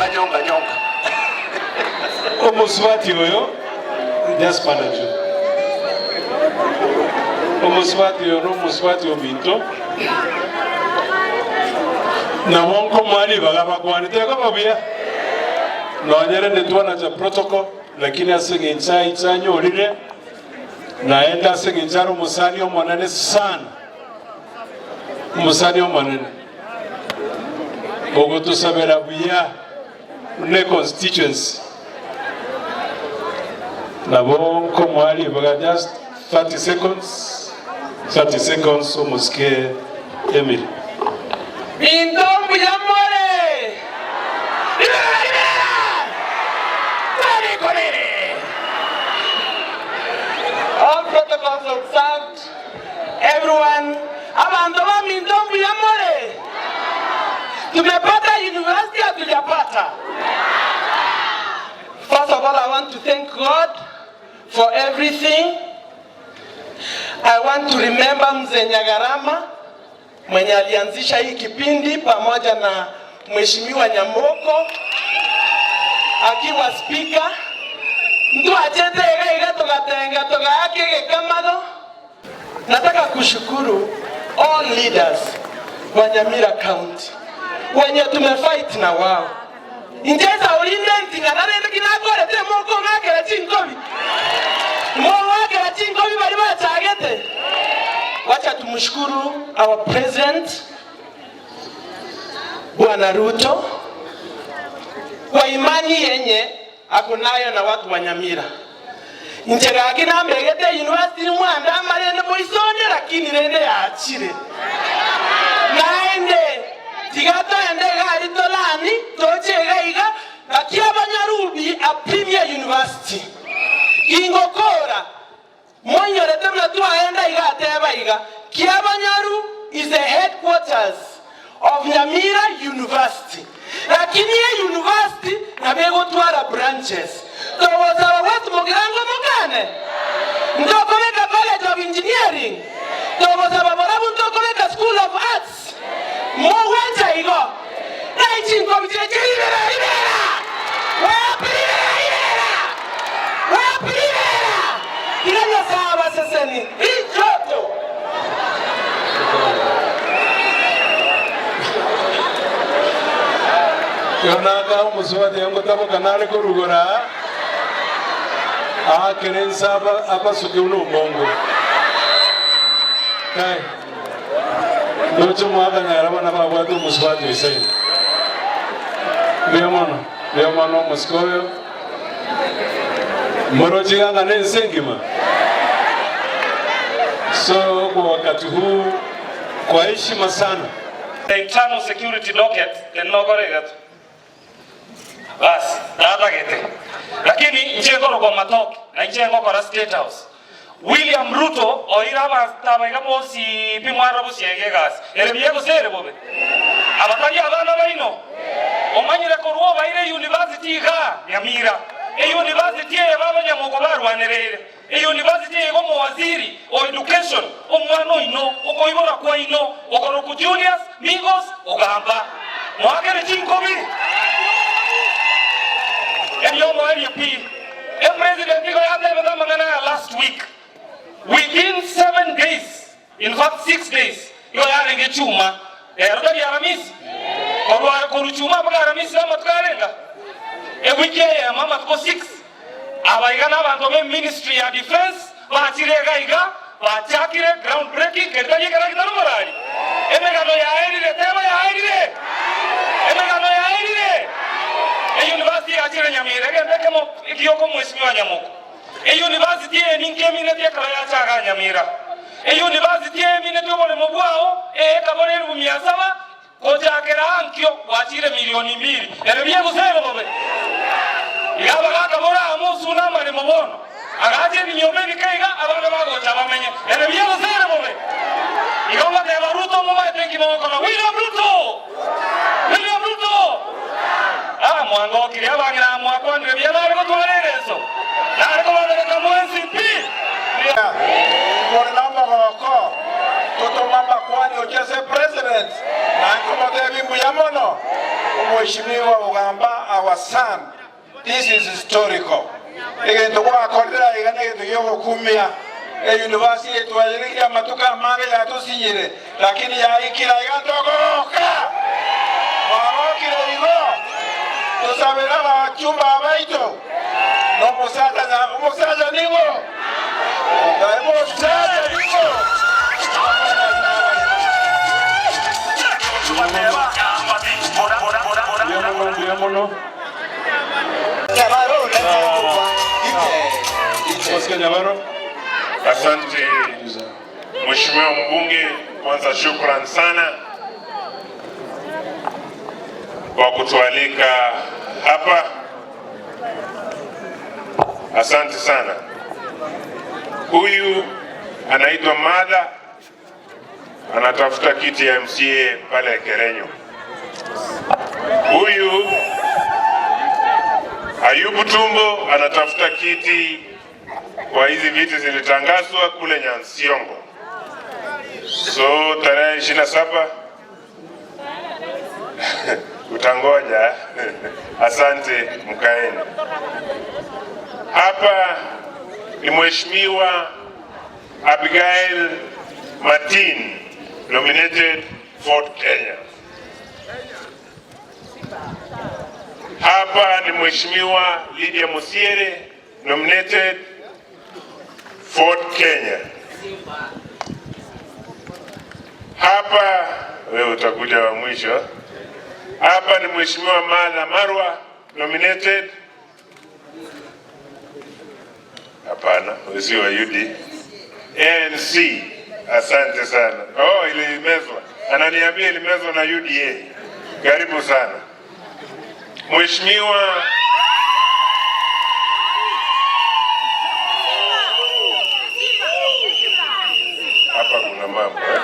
Nyonga nyonga nyonga. Omosubati oyo Jasper Najo. Omosubati oyo nomosubati ominto. Nabo nkomoa ribaga bakwane tekoba buya. Nonye rende twanacha protocol lakini ase eng'encho aiche anyorire naende ase eng'encho are omosani omonene sana. Omosani omonene ogotosabera buya buna econstituency. Nabo nkomoa ribaga just 30 seconds, 30 seconds omosike Emily. Minto mbuya more! Ribera ribera! Twabikorire! All protocols observed. Everyone, abanto ba minto mbuya more! Tumepata university hatujapata? First of all, I want to thank God for everything. I want to remember Mzee Nyagarama mwenye alianzisha hii kipindi pamoja na Mheshimiwa Nyamoko akiwa speaker. Ntwachete iga iga tugatenga tugaaka egekamago. Nataka kushukuru all leaders wa Nyamira County wenye tumefight na wao. Inche Sauli ndenting'ana rende ki nakorete mokong'akera chinkobi? Mong'akera chinkobi baria bachagete. Wacha tumshukuru our president Bwana Ruto kwa imani yenye ako nayo na watu wa Nyamira. Inche gaki nambegete university mwandama rende moisonde lakini rende yachire. Naende tiga toende egari tolani toche iga iga gaki abanyarubi a Premier University. Gingokora moinyorete buna twaenda iga ateba iga Kiabanyaru is the headquarters of Nyamira University. Lakini e university nabo egotwara branches. Togosaba West Mugirango mokane? Ntokobeka College of Engineering? Togosaba borabu ntokobeka School of Arts? Mogwancha igo? Nai chinkobi chire chiribera ribera! Wapi ribera ribera! Wapi ribera! Tiga Nyasae abaseseni. Richoto! Yonaka omosubati ngotaboka nare korugora aa, aakere inse abasuke buna omongo. Kai, ndoche mwakanyara abana babwate omosubati oisaine. Mbuya mono, mbuya mono omosike oyo. Moroche iga ng'a nense engima. So kwa wakati huu kwa heshima sana. The internal security docket tenogore igeto basi tatagete lakini inche nkorokwa matoke na inche ngokora State House. William Ruto oire abanto aba iga bonsi pi mwarora bosiege egasi ere buya gose ere bobe abatari abana baino omanyire korwa obaire university iga Nyamira e university eye babanyamoko barwanereire e university eye igo omowaziri o education omwana oino okoibora kwaino okoroku Julius Migos Ogamba mwakere chinkobi eriomoerio pi e president igo yatebete amang'ana ya last week within 7 days, in fact 6 days, igo yarenge chuma ero tari Aramisi korwa koru chuma mpaka Aramisi amatuko arenga ewiki eyemo amatuko 6 abaiga n'abanto be Ministry ya Defense bachire iga iga bachakire ground breaking keritari ekera kitari morari emegano yaerire teba yaerire emegano yaerire e university yachire Nyamira egende kemo ekioko mheshimiwa Nyamoko e university eye ninkeminetie ekero yachaga Nyamira e university eye eminetie oboremo bwao eyekabora 700,000 gochakera ankio gwachire 2 milioni ere biegusere bobe iga bagakabora amo osuna amaremo bono agache ebinyomba ebike iga abana bagocha bamenye ere biegusere bobe iga ogateba Ruto momaete nkimogokora William Ruto William Ruto ah mwangokire abang'ina mwakwanire bia nare gotwara ereso nare kobabereka mu NCP. Kore na omogoko totoma makwani ochese president nankomotebi mbuya mono omheshimiwa Ogamba. Our son, this is historical. Egento gwakorera iga negento giogokumia e university etwayiriria matuka mange yatusinyire lakini yaikira iga ntogoka mwagokire igo tusabira abachumba abaito nomusaja omusaja nigo omusaja nigo. Mbuya mono. Oscar Nyabaro. Asante Mheshimiwa mbunge, kwanza shukran sana kwa kutualika hapa. Asante sana. Huyu anaitwa Mada, anatafuta kiti ya MCA pale Kerenyo. Huyu Ayubu Tumbo anatafuta kiti kwa hizi viti zilitangazwa kule Nyansiongo. So tarehe 27 utangoja. Asante, mkaeni. Hapa ni Mheshimiwa Abigail Martin, nominated Ford Kenya. Hapa ni Mheshimiwa Lydia Musiere, nominated Ford Kenya. Hapa wewe utakuja wa mwisho. Hapa ni Mheshimiwa Martha Marwa, nominated. Hapana, si wa UD. ANC. Asante sana. Oh, ilimezwa. Ananiambia ilimezwa na UDA. Karibu sana. Mheshimiwa hapa kuna mambo eh?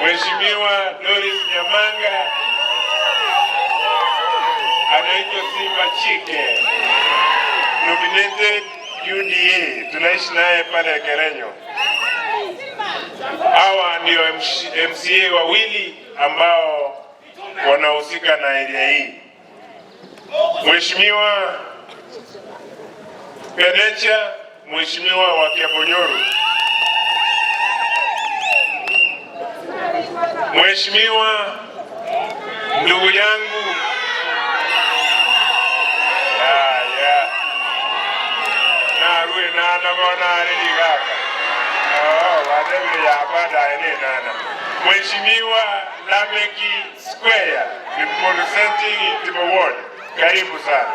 Mheshimiwa Doris Nyamanga anaitwa Simba Chike, nominated UDA, tunaishi naye pale Kerenyo. Hawa ndio MCA wawili ambao wanahusika na area hii. Mheshimiwa Penecha, Mheshimiwa wa Kiabonyoru, Mheshimiwa ndugu yangu ya narue nana bona aligaka oh wadebe ya baada ene nana Mheshimiwa Lameki Square representing Itibo Ward, karibu sana.